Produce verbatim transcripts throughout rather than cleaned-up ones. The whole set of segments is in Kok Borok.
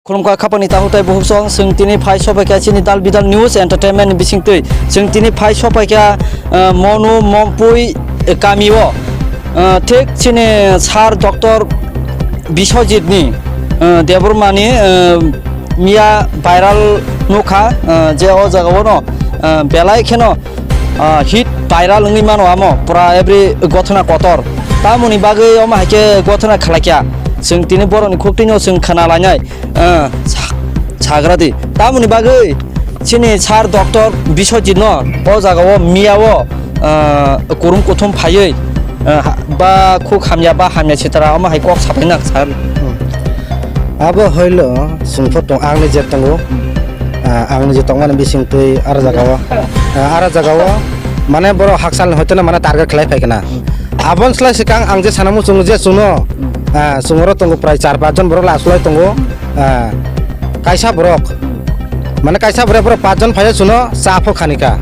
Khulumkha khapangni takhuk tei bukhuk song, chwng tini phai sopaikha chini dal bidal news entertainment ni bisingtwi. Chwng tini phai sopaikha, eh, Monu Mompui, eh, kamio. Eh, thik chini sir doctor Biswajit ni, eh, Debbarma ni, eh, miya viral nukha, eh, je o jaga o no, eh, belai kheno, ah, hit viral wngwi mano amo, pura every gothona kotor. Tamoni bagwi omo hai khe gothona khlaikha. Chwng tini borokni khuktwino chwng khna lainai, ah, sa-, sagra di. Tamoni bagwi chini sir doctor Biswajit no o jaga o miya o, ah, kurum kuthum phaiwi, ah, ha-, ba khuk hamya ba hamya sitra omo hai kok sapaina sir. Abo hoilo chwngpho tong, ang ni je tongo, ah, ang ni je tongmani bisingtwi aro jaga o, ah, aro jaga o mane borok haksalni hoiteno mane target khlai phai khna. Aboni slai swkang ang je sana muchungo je chwngno, ah, chwng oro tongo prai char pach jon borok le asulai tongo, ah, kaisa borok, mane kaisa borok borok pach jon phai chwngno cha pho khani kha.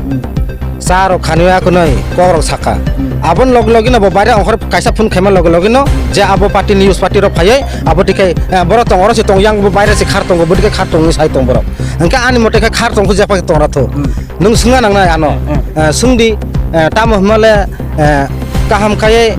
Cha rok khani ya kunui kok rok saka. Aboni log logi no bo baire ongkhor kaisa phone khaima log logi no je abo party news party rok phaiwi abo tikhai, eh, borok tong oro se tong yang bo baire se khar tongo bo tikhai khar tongwi sai tong borok. Hwnkhe ani mote khe khar tong khu jepha tong ra tho. Nwng swngna nangnai ano. Eh, swngdi, eh, tamo hwnmale, eh, kaham khaiwi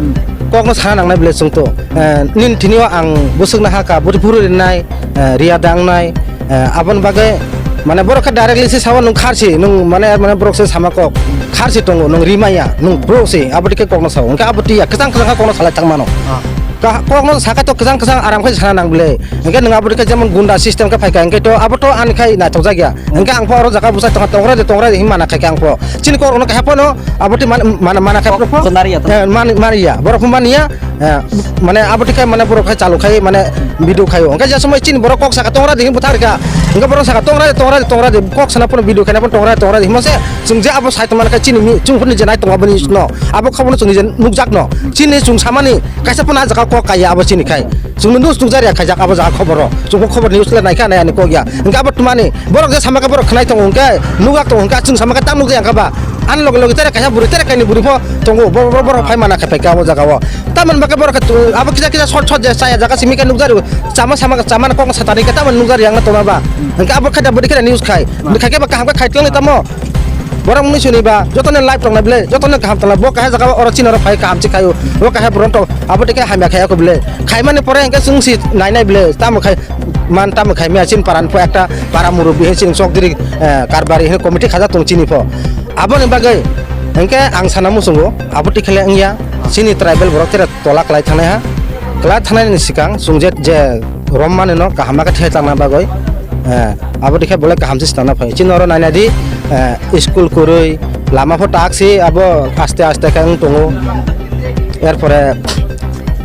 kokno sana nangnai bwle chwngto. Eh, nini thini o ang bwswkno hakha bwrwi phuru rinai, eh, riya dangnai, eh, aboni bagwi mane borok khe directly se sao nwng kharsi, nwng mane, mane borok se sama kok kharsi tongo, nwng rimaya, nwng bro se, abo dike kokno sao. Hwnkhe abo tiya kwchang kwchang khe kokno salai thang mano. Ah. Ka-, kokno sakha to kwchang kwchang aram khe sana nang bwle. Hwnkhe nwng abo dike jemon gunda system khe phaikha, hwnkhe to abo to ani khai naithok jak ya. Hwnkhe ang pho oro jaga bwsai tongkha, tongra de, tongra de hinwi mana khaikhe ang pho. Chini kok rokno kaisa phano abo twi man-, man-, mana khe borok pho. Kok to nariya to. Eh, mani, maniya. Borok pho maniya. Eh, mane abo twi khai mane borok khai chalu khai mane video khaio. Hwnkhe je somoi chini borok kok saka tongra de hinwi bwthar kha. Hwnkhe borok saka tongra de, tongra de, tongra de. Kok sana phano video khaina phano tongra de, tongra de hinmase chwng je abo sai tongmani khe chini mi-, chwng phano je nai tongo aboni no. Abo kha phano chwng je nukjak no. Chini chwng samani kaisa phano ah jaga kok kaiya abo chini khai. Chwngno news nukjak ya khaijak abo jaga khoboro. Chwngbo khobor news le naikha nai ani kok ya. Hwnkhe abo twmani borok je samakha borok khwnai tongo hwnkhe nukjak tongo hwnkhe chwng samakha tam nukjak ya kha ba. Ani loge loge tere kaisa bwrwi tere kaini bwrwi pho tongo. Bo-, bo-, borok phai mana khe phaikha abo jaga o. Tamoni bagwi borok khe abo kisa kisa short short je chaya jaga simi khe nukjak rw. Chama sama chama kok satani khe tamoni nukjak yang tongma ba. Hwnkhe abo khe da bwrwi khe news khai. Bwrwi khai khe ba kaham khe khai twlang tamo. Borok mwnwi sini ba, jotono live tongnai bwle, jotono kaham tongnai, bo kaisa jaga oro chini oro phai kaham se khaio, bo kaisa borom tong, abo tike hamya khaya ko bwle. Khaimani pore hwnkhe chwng si nainai bwle, tamo khai, man tamo khai mia chini paran pho ekta para murubi hin chini chokdiri, eh, karbari hin committee khajak tong chini pho. Aboni bagwi hwnkhe ang sana muchungo, abo tikhele wngya, chini tribal borok tere tola kwlai thangnai ha, kwlai thangnai ni swkang chwng je, je rom mani no kaham ma khe thai tangna bagwi, eh, abo dikhe bolai kaham se se tangna phai. Chini oro naina di, eh, school kwrwi, lama pho tak se abo aste aste khe wng tongo. Erpore,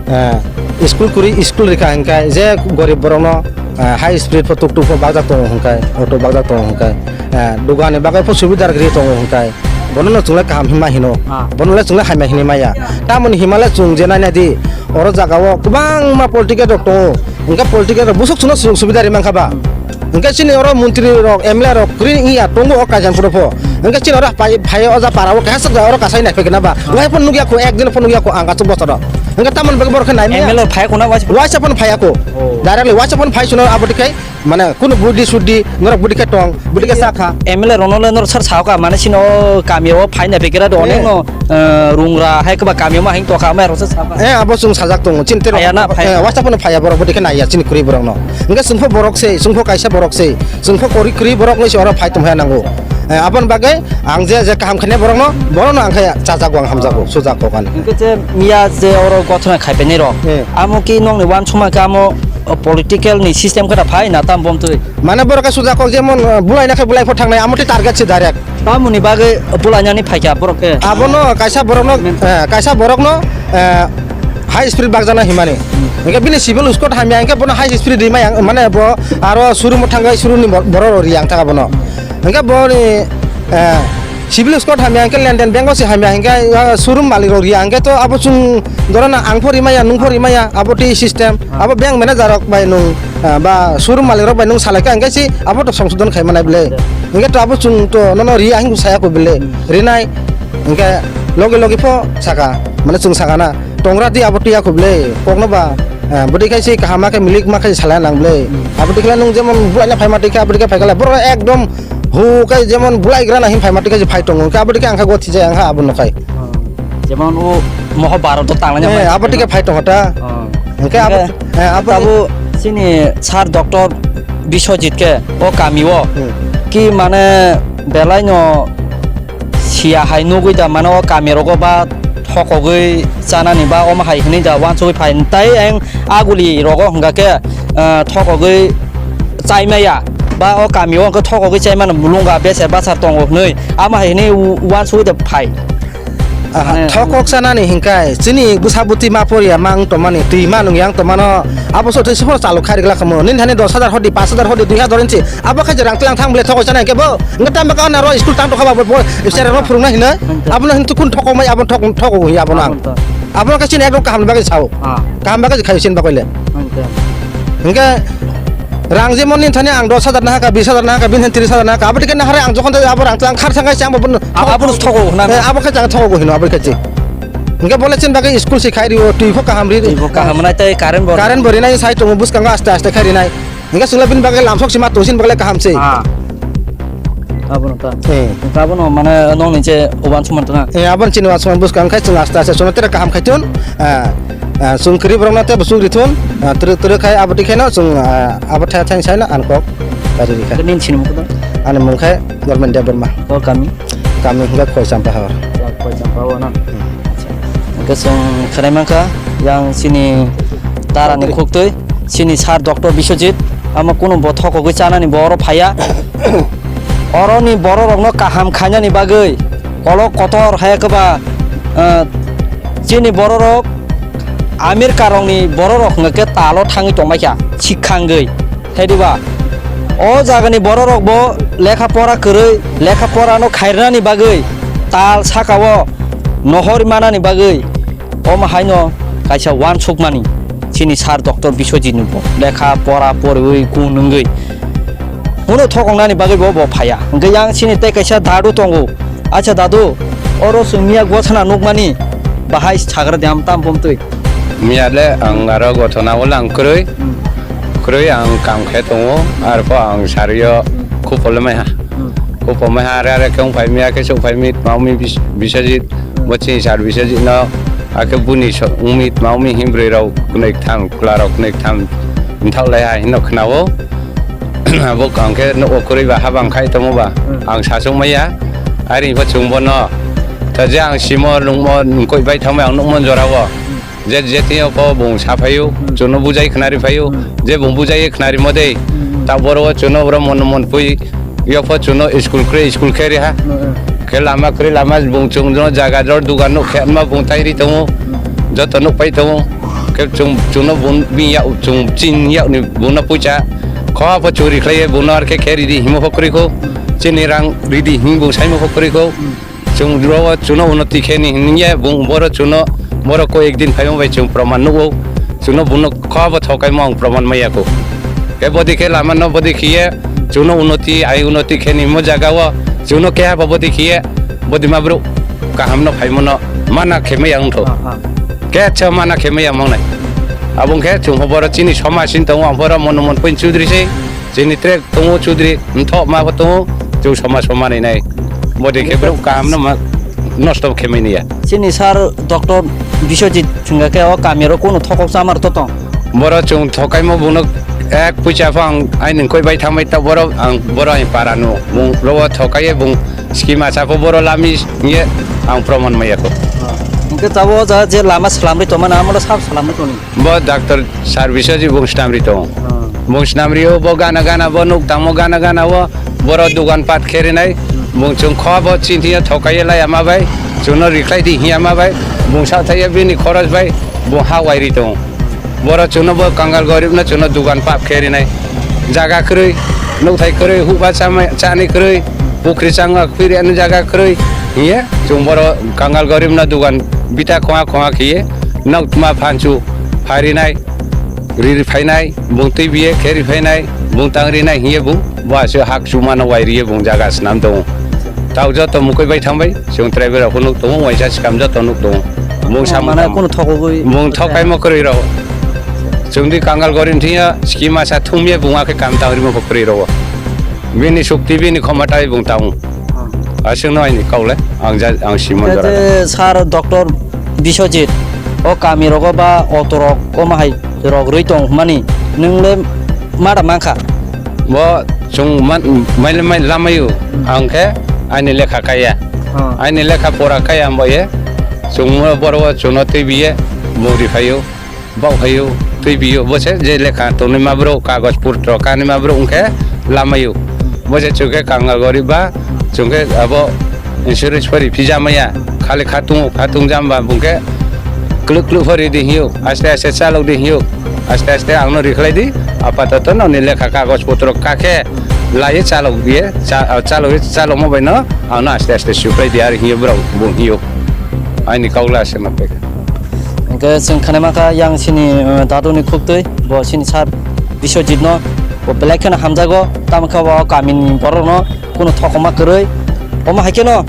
eh, school kwrwi school rikha hwnkhe je gorib borok no, eh, high speed pho tuk tuk pho bakjak tongo hwnkhe, auto bakjak tongo hwnkhe, eh, dugan ni bagwi pho subidar kwrwi tongo hwnkhe. Bono no chwng le kaham hinma hino. Ah. Bono le chwng le hamya hinwi maya. Tamoni hima le chwng je naina di, oro jaga o kwbangma political rok tongo. Hwnkhe political rok busuk chwngno sujuk subida ri mankha ba. Hmm. Hwnkhe chini oro montri rok, M L A rok kwrwi wngya tongo o Kaijanpuro pho. Hwnkhe chini oro phai, phai o ja para o kaisa oro kasai naiphai khe na ba. Ah. Wahai phano nukya kho, ek din phano nukya kho ang aswk bosoro. Hwnkhe tamoni bagwi borok khe naimaya. M L A phai kho na waisa? Waisa phano phaiya kho. Oh. Directly waisa phano phai suno abo tikhai. Mane kunu budi sudi norok budi khe tong, budi khe sakha. M L A rokno le norok sar sao ka, mane chini o kami o phaina pekera do onek no, eh, rungra hai keba kami o ma hing tokha, mai rok se sao ka. Eh, abo chwng sajak tongo, chini tero. Phaiya na, phaiya. Eh, WhatsApp no phaiya borok budi khe naiya chini kwrwi borok no. Hwnkhe chwng pho borok se, chwng pho kaisa borok se, chwng pho kwrwi kwrwi borok no se oro phai tong phaiya nango. Eh, aboni bagwi ang je, je kaham khainai borok no, borok no ang khe chajago, ang hamjago, sujak kok ani. Hwnkhe je miya je oro gothona khai phainai rok, eh, amo ki nokni uansukma khe amo o political ni system khe da phai na tam bom twi. Mane borok khe sujak kok jemon, uh, bulai na khe bulai pho thangnai, amo twi target se direct. Tamoni bagwi bulai nani phaikha borok khe. Abono kaisa borok no, eh, kaisa borok no, eh, high speed bakjana himani. Hwnkhe bini civil escort hamya hwnkhe bono high speed rimai ang, mane bo aro showroom o thangwi showroom ni bor-, borok rok ri ang thaka bono. Hwnkhe boni, eh, civil escort hamya hwnkhe lenden bank o se hamya hwnkhe, ah, showroom malik rok ri ang hwnkhe to abo chwng dorana ang pho rimaya, nwng pho rimaya, abo twi system. Abo bank manager rok bai nwng, ah, ba showroom malik rok bai nwng salai kha hwnkhe si abo to songsodon khai manai bwle. Hwnkhe to abo chwng to nono ri ahing saya ko bwle. Rinai hwnkhe logi logi pho saka, mane chwng saka na tongra di abo twi ya ko bwle kokno ba. Ah, bwtwi khai se kaham ma khe milik ma khe salai nang bwle. Hmm. Abo twi khe nung jemon bulai na phai ma twi khe abo twi khe phai khe borok ekdom hu khe jemon bulai gra na hin phai ma twi khe phai tongo. Khe abo twi khe ang kha goti jai ang kha abo no khai. Oh. Jemon o moho baro to tang na Eh, abo twi khe phai tongo ta. Oh. Hingke abo, Hingke eh, abo abo chini sir doctor Biswajit khe o kami o Hmm. ki mane belai no siya hai nugui da mane o kami rogo ba thokogwi chanani ba omo hai hwnwi da uansugui phai. Tai ang aguli rogo hwnga khe, ah, thokogwi chaimaya ba o kami o hwnkhe thokogwi chaimano mulunga beser basar tongo hwnwi ama hai hwnwi uansugui da phai. Aha, Mane thokok chanani hingkai chini bwsa bwtwi ma poriya ma wng tongmani twi ma nung yang tongmano abo so thwi sufano chalo khairi glak kamo nini thani dos hajar hodi pash hajar hodi dui hajar inchi abo khe je rang tlang thang bole thokok chanai khe bo. Nge tamo ka na ro school tang tokha ba bo, bo, sere ro phurungna hino. Abono hin tukun thokok mai abo thok, thokok hi abono ang. Abono to. Abono ka chini ekdom kaham bagwi sao. Ah. Kaham bagwi khayo sin bagwi le. Hingke rang jemon ni thani ang dos hajar na haka, bis hajar na haka, bin tris hajar na haka. Abo dikhe na hare ang jokhon abo rang tlang khar sangai chang bo. Abono thokok hwnna. Eh, abo khe chang thokok hino abo khe chi. Hingke bole chin bagwi school si khai rio, twi pho kaham ri. Twi pho kaham nai tei current bo. Current bo rinai sai tongo bwskango aste aste khai rinai. Hingke chwla bini bagwi lamsok sima tongsin bagwi kaham se. Ah. Abono ta. Eh. Abono mane nong ni je uban suman tona. Eh, abon chini uban suman bwskang khai chwng aste aste sono tere kaham khai tun. Ah, ah, chwng kwrwi borok no te bwswk ri thun. Ah, twrwk twrwk khai abo tikhe no chwng, ah, abo thai thai sai no ang kok. Kari ri kha. Nini sini mukdo. Ani mung khai Government Debbarma. O kami. Kami hingke Khoi Champa Hawar. Khoi Champa o na. Hmm. Acha. Hingke chwng khwnai mankha yang chini tarani khuktwi, chini sir doctor Biswajit, ama kunu bo thokogwi chanani bo oro phaiya. Oroni bororokno kaham khainani bagwi kolok kotor hai kwba, eh, chini bororok America rokni bororok hwnkhe talo thangwi tongbaikha sikhangwi. Thaidiba, o jagani bororokbo lekha pora kwrwi, lekha porano khairnani bagwi tal sakao nohor manani bagwi omo haino kaisa uansukmani chini sir doctor Biswajitnibo lekha pora poriwi gun wngwi hwnwi thokoknani bagwibo bo phaiya. Hwnkhe yang chini tei kaisa dadu tongo. Acha dadu, oro chwng miya gosana nukmani bahai sagra de am tam pumtwi. Miya le ang aro gothona o lang kwrwi. Hmm. Kwrwi ang kam khe tongo, arpho ang sario Hmm. khupolomai ha. Hmm. Khupomai ha, are are khe wngphai miya khe sokphai mi, tma umi bis-, Biswajit, Hmm. bo chini sir Biswajit no, akhe buni so-, umi tma umi himbrwi rok kwnwi ktham, kwla rok kwnwi ktham, mthok lai ha hino khwnao. Abo ang khe nogo kwrwi ba habang khai tongo ba, Hmm. ang sachuk maya, are pho chwng bono. Ta je ang simo nungmo nungkoi bai thangbai ang nukmon jorao. Hmm. Je, je tini o pho bung saphaio, Hmm. chwngno bujai khnari phaio, Hmm. je bung bujai khnari modei, Hmm. ta boro o chwngno boro mon mon pui, yo pho chwngno school kwrwi school khe ri ha. Hmm. Khe lama kwrwi lama bung chwngno jaga jor dugan nuk khe ma bung tai ri tongo, Hmm. joto nuk pai tongo. Khe chwng, chwngno bung bini yak, chwng chini yak ni bungno puisa, kho pho churi khlaiye bungno ar khe khe ridi himo pho kwrwi kho, Hmm. chini rang ridi himi bung saimo pho kwrwi kho. Hmm. Chwng ro chwngno unnoti khe ni hwnwi ya, bung boro chwngno, boro koi ek din phaima bai chwng proman nugo, chwngno buno kha bo thokaimo ang proman maya kho. Khe bodi khe lama no bodi khiye, chwngno unnoti, ai unnoti khe ni mo jaga o, chwngno keha bo bodi khiye, bodi ma bro kaham no phaimo no mana khe maya wngtho. Ah, ah. Khe cha mana khe maya mangnai. Abong khe chwng boro chini somaj sin tongo, boro mon mon pun chudri se, chini trek tongo chudri, mtho ma bo tongo, chwng somaj bo manwi nai. Bodi khe bro kaham no ma nosto khe mani ya. Chini sir doctor Biswajit chwngkha khe o kami ro kunu thokok chamar to tong. Boro chwng thokaimo bungno ek puisa pho ang aini koi bai thangbai ta boro ang boro ani para no. Bung ro thokai bung scheme asa pho boro lami ye ang proman maya ko. Hingke tabo ja je lama slamri tongmani amo sab slamri toni. Bo doctor service o je bung swnamri tongo. Ah. Bung swnamri o bo gana gana bo nuk tangmo gana gana o boro dogan pat khe rinai. Hmm. Bung chwng kho bo chini thokaiye lai ama bai chwngno rikhlai di hiya ma bai bung sa thaiya bini khoros bai bung ha wairi tongo. Boro chwngno bo kangal gorib no chwngno dogan pat khe rinai. Jaga kwrwi, nukthai kwrwi, huba chamai, chani kwrwi, pukhri changma phiri ani jaga kwrwi hiye chwng boro kangal gorib no dogan bita khonga khonga khiye nok ma phanchu pharinai. Riri phainai, bung twi biye khe ri phainai, bung tang rinai hiye bung, bo aswk hak chumano wai riye bung jaga swnam tongo. Tao joto mukui bai thangbai, chwng tribal rok phunuk tongo, waisa swkam joto nuk tongo. Bung samung mana tamo. Kunu thokogwi. Bung thok kaimo kwrwi rok. Chwngdi kangal gori thwiya, scheme asa thumye bung akhe kam ta rimo pho kwrwi rogo. Bini shukti, bini khomata bung tamo. Aswkno aini kaule, ang ja, ang Simon Jora. Sir Doctor Biswajit, o kami rogo ba auto rok, o mahai rok rwi tong mani, nwngle mada mankha? Bo chwng man, maile mai lamayu, ang khe aini lekha kaya. Aini lekha pora kaya ambaye, chwngno boro chwngno twibiye, bung riphayu. Bok hayu, twi biyo, bo se je lekha tongnai ma bro, kagoj putro kanai ma bro, wngkhe lamayu. Bo se chwngkhe kangal gori ba, chwngkhe abo insurance phari phija maya, khali khatung, khatung jamba, bungkhe kluk kluk phari di hiyo, aste aste chalok di hiyo, aste aste angno rikhlai di, apatoto noni lekha kagoj putro kakhe laiye chalok diye, cha-, chalok, chalokma bai no angno aste aste suklai di, ari hiyo bro, bung hiyo. Aini kaula se no pekha. Hingke chwng khanai mankha yang chini, uh, daduni khuktwi, bo chini sir Biswajit no, bo belai kheno hamjago, tamo khe bo kamini borok no kunu thokma kwrwi. Omo hai kheno,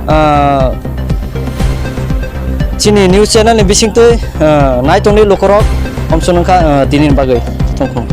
uh, chini news channel ni bisingtwi, uh, nai tongni lukurok, omsong wngkha, uh, tini bagwi thung khum.